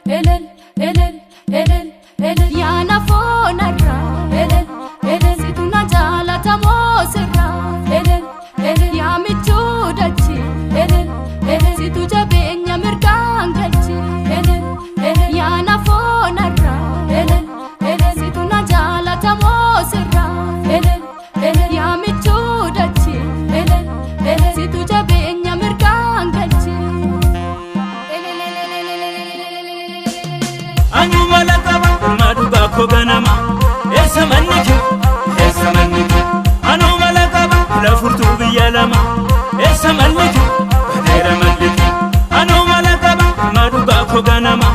Elel elel elel elel yaana foonarraa elel elel situ na jaalatamoo sirraa elel elel yaa michuu dachee elel elel situ jabeenya mirgaan galchee elel elel yaana foonarraa elel elel situ na jaalatamoo sirraa elel elel yaa michuu dachee elel elel situ jabeenya mirgaan galchee. Anuma laqaba ilma dhugaa koo ganama. Eessa manni kee? Eessa manni kee? Anuma laqaba ila furtuu biyya lama. Eessa malli kee? Badeera malli kee. Anuma laqaba ilma dhugaa koo ganama.